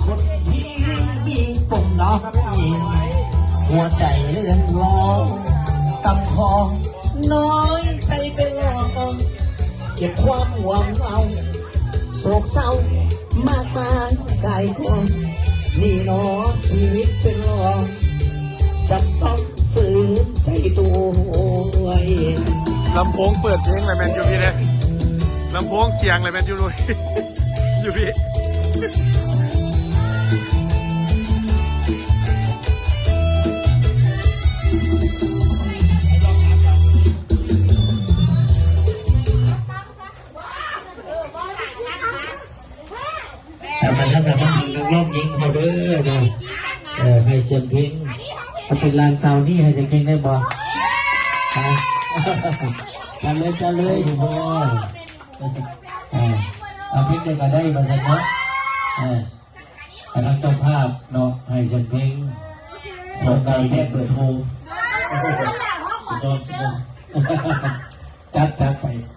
ຄົນທີ່ມີປົມດອກ ຫົວໃຈເລື່ອນລອຍ ກຳຄອງນ້ອຍໃຈເປັນລອງ ເກັບຄວາມຫວງເອົາ ໂສກເສົ້າມາກມາຍກາຍກອງ ນີ້ໜໍຊີວິດເປັນລອງ ຈຳຕ້ອງຝືນໃຈຕົວເອງ. ລຳໂພງເປີດເພງລະແມ່ນຢູ່ພີ້ເດ້ ລຳໂພງສຽງລະແມ່ນຢູ່ ຢູ່ພີ້. ປະຊາສຳພັນເລື່ອງລອບຍິງເຮົາເດີເນາະ ເອີ ໃຫ້ສຽງເພງ ເອົາເປັນຫຼານສາວນີ້ໃຫ້ສຽງເພງໄດ້ບໍ່? ຮະ ຈັດເລີຍ ຈັດເລີຍ ເອີ ເອົາເພງໃດກໍໄດ້ວ່າຊັ້ນເນາະ ເອີ ໃຫ້ທາງເຈົ້າພາບເນາະ ໃຫ້ສຽງເພງ ຫົວໃຈແນບເບີໂທ ສຸດຍອດ ສຸດຍອດ ຈັດ ຈັດໄປ.